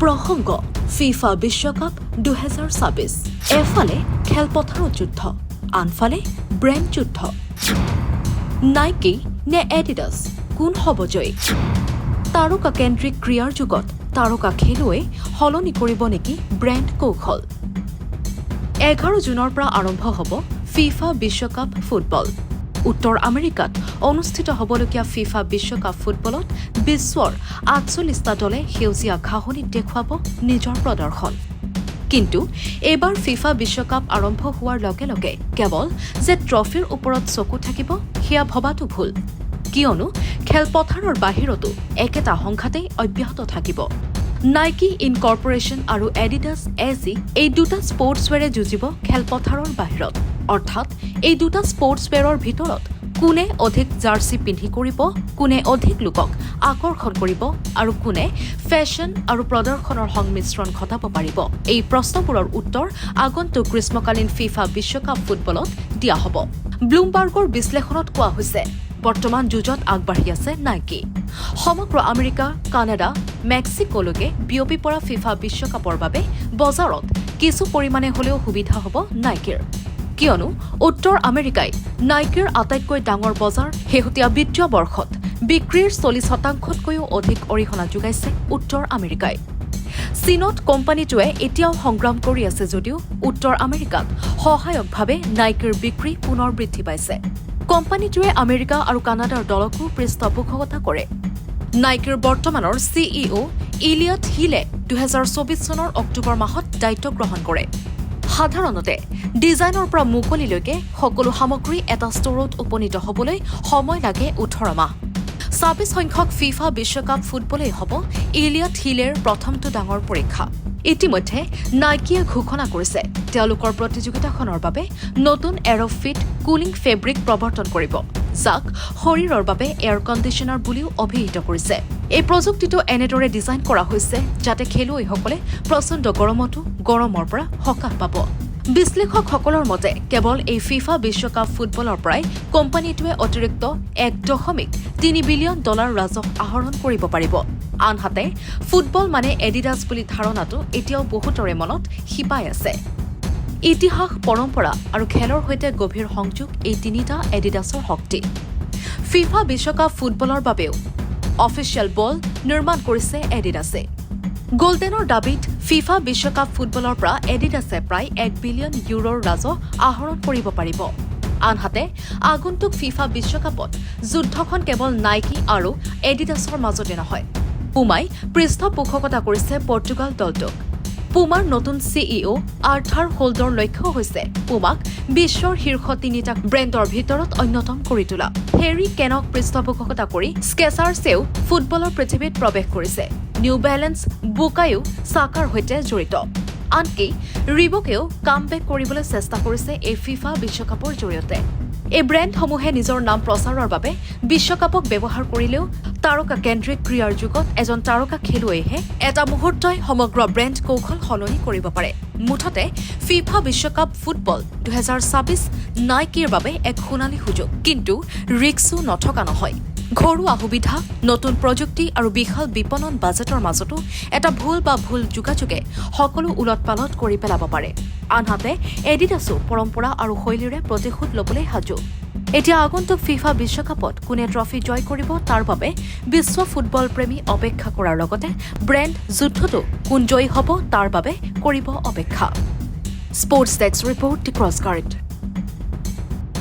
প্ৰসংগ ফিফা বিশ্বকাপ 2026। এফালে খেলপথাৰত যুদ্ধ, আনফালে ব্ৰেণ্ড যুদ্ধ। নাইকি নে এডিডাছ, কোন হ'ব জয়ী? তাৰকাকেন্দ্ৰিক ক্ৰীড়াৰ যুগত তাৰকা খেলুৱৈ সলনি কৰিব নেকি ব্ৰেণ্ড কৌশল? 11 জুনৰ পৰা আৰম্ভ হ'ব ফিফা বিশ্বকাপ ফুটবল। উত্তৰ আমেৰিকাত অনুষ্ঠিত হ'বলগীয়া ফিফা বিশ্বকাপ ফুটবলত বিশ্বৰ 48টা দলে সেউজীয়া ঘাঁহনিত দেখুৱাব নিজৰ প্ৰদৰ্শন। কিন্তু এইবাৰ ফিফা বিশ্বকাপ আৰম্ভ হোৱাৰ লগে লগে কেৱল যে ট্ৰফীৰ ওপৰত চকু থাকিব, সেয়া ভবাটো ভুল। কিয়নো খেলপথাৰৰ বাহিৰতো একেটা সংঘাতেই অব্যাহত থাকিব। নাইকি ইনকৰ্পৰেশ্যন আৰু এডিডাছ এজি, এই দুটা স্পৰ্টছৱেৰে যুঁজিব খেলপথাৰৰ বাহিৰত। অৰ্থাৎ এই দুটা স্পৰ্টছৱেৰৰ ভিতৰত কোনে অধিক জাৰ্চি পিন্ধি কৰিব, কোনে অধিক লোকক আকৰ্ষণ কৰিব আৰু কোনে ফেশ্বন আৰু প্ৰদৰ্শনৰ সংমিশ্ৰণ ঘটাব পাৰিব, এই প্ৰশ্নবোৰৰ উত্তৰ আগন্তুক গ্ৰীষ্মকালীন ফিফা বিশ্বকাপ ফুটবলত দিয়া হ'ব। ব্লুমবাৰ্গৰ বিশ্লেষণত কোৱা হৈছে, বৰ্তমান যুঁজত আগবাঢ়ি আছে নাইকি। সমগ্ৰ আমেৰিকা, কানাডা, মেক্সিকোলৈকে বিয়পি পৰা ফিফা বিশ্বকাপৰ বাবে বজাৰত কিছু পৰিমাণে হলেও সুবিধা হ'ব নাইকিৰ। কিয়নো উত্তৰ আমেৰিকাই নাইকিৰ আটাইতকৈ ডাঙৰ বজাৰ। শেহতীয়া বিত্তীয় বৰ্ষত বিক্ৰীৰ 40 শতাংশতকৈও অধিক অৰিহণা যোগাইছে উত্তৰ আমেৰিকাই। চীনত কোম্পানীটোৱে এতিয়াও সংগ্ৰাম কৰি আছে যদিও উত্তৰ আমেৰিকাত সহায়কভাৱে নাইকিৰ বিক্ৰী পুনৰ বৃদ্ধি পাইছে। কোম্পানীটোৱে আমেৰিকা আৰু কানাডাৰ দলকো পৃষ্ঠপোষকতা কৰে। নাইকিৰ বৰ্তমানৰ চিইঅ' ইলিয়ট হিলে 2024 চনৰ অক্টোবৰ মাহত দায়িত্ব গ্ৰহণ কৰে। সাধাৰণতে ডিজাইনৰ পৰা মুকলিলৈকে সকলো সামগ্ৰী এটা ষ্টৰত উপনীত হ'বলৈ সময় লাগে 18 মাহ। 26 সংখ্যক ফিফা বিশ্বকাপ ফুটবলেই হ'ব ইলিয়ট হিলেৰ প্ৰথমটো ডাঙৰ পৰীক্ষা। ইতিমধ্যে নাইকিয়ে ঘোষণা কৰিছে, তেওঁলোকৰ প্ৰতিযোগিতাখনৰ বাবে নতুন এৰ'ফিট কুলিং ফেব্ৰিক প্ৰৱৰ্তন কৰিব, যাক শৰীৰৰ বাবে এয়াৰ কণ্ডিশ্যনাৰ বুলিও অভিহিত কৰিছে। এই প্ৰযুক্তিটো এনেদৰে ডিজাইন কৰা হৈছে যাতে খেলুৱৈসকলে প্ৰচণ্ড গৰমতো গৰমৰ পৰা সকাহ পাব। বিশ্লেষকসকলৰ মতে, কেৱল এই ফিফা বিশ্বকাপ ফুটবলৰ পৰাই কোম্পানীটোৱে অতিৰিক্ত 1.3 বিলিয়ন ডলাৰ ৰাজহ আহৰণ কৰিব পাৰিব। আনহাতে ফুটবল মানে এডিডাছ বুলি ধাৰণাটো এতিয়াও বহুতৰে মনত শিপাই আছে। ইতিহাস, পৰম্পৰা আৰু খেলৰ সৈতে গভীৰ সংযোগ, এই তিনিটা এডিডাছৰ শক্তি। ফিফা বিশ্বকাপ ফুটবলৰ বাবেও অফিচিয়েল বল নিৰ্মাণ কৰিছে এডিডাছে। গল্ডেনৰ দাবীত ফিফা বিশ্বকাপ ফুটবলৰ পৰা এডিডাছে প্ৰায় 1 বিলিয়ন ইউৰোৰ ৰাজহ আহৰণ কৰিব পাৰিব। আনহাতে আগন্তুক ফিফা বিশ্বকাপত যুদ্ধখন কেৱল নাইকি আৰু এডিডাছৰ মাজতে নহয়। পুমাই পৃষ্ঠপোষকতা কৰিছে পৰ্তুগাল দলটোক। পুমাৰ নতুন চিইঅ' আৰ্থাৰ হোল্ডৰ লক্ষ্য হৈছে পুমাক বিশ্বৰ শীৰ্ষ তিনিটা ব্ৰেণ্ডৰ ভিতৰত অন্যতম কৰি তোলা। হেৰী কেনক পৃষ্ঠপোষকতা কৰি স্কেচাৰ্ছেও ফুটবলৰ পৃথিৱীত প্ৰৱেশ কৰিছে। নিউ বেলেন্স, বুকায়ো চাকাৰ সৈতে জড়িত। আনকি ৰিবকেও কাম বেক কৰিবলৈ চেষ্টা কৰিছে এই ফিফা বিশ্বকাপৰ জৰিয়তে। এই ব্ৰেণ্ডসমূহে নিজৰ নাম প্ৰচাৰৰ বাবে বিশ্বকাপক ব্যৱহাৰ কৰিলেও তাৰকা কেন্দ্ৰিক ক্ৰীড়াৰ যুগত এজন তাৰকা খেলুৱৈহে এটা মুহূৰ্তই সমগ্ৰ ব্ৰেণ্ড কৌশল সলনি কৰিব পাৰে। মুঠতে ফিফা বিশ্বকাপ ফুটবল 2026 নাইকিৰ বাবে এক সোণালী সুযোগ, কিন্তু ৰিস্কো নথকা নহয়। ঘৰুৱা সুবিধা, নতুন প্ৰযুক্তি আৰু বিশাল বিপণন বাজেটৰ মাজতো এটা ভুল বা ভুল যোগাযোগে সকলো ওলট পালট কৰি পেলাব পাৰে। আনহাতে এডিডাছো পৰম্পৰা আৰু শৈলীৰে প্ৰতিশোধ ল'বলৈ সাজু। এতিয়া আগন্তুক ফিফা বিশ্বকাপত কোনে ট্ৰফী জয় কৰিব, তাৰ বাবে বিশ্ব ফুটবল প্ৰেমী অপেক্ষা কৰাৰ লগতে ব্ৰেণ্ড যুদ্ধতো কোন জয়ী হ'ব, তাৰ বাবে কৰিব অপেক্ষা। Sports desk report, The Cross Current.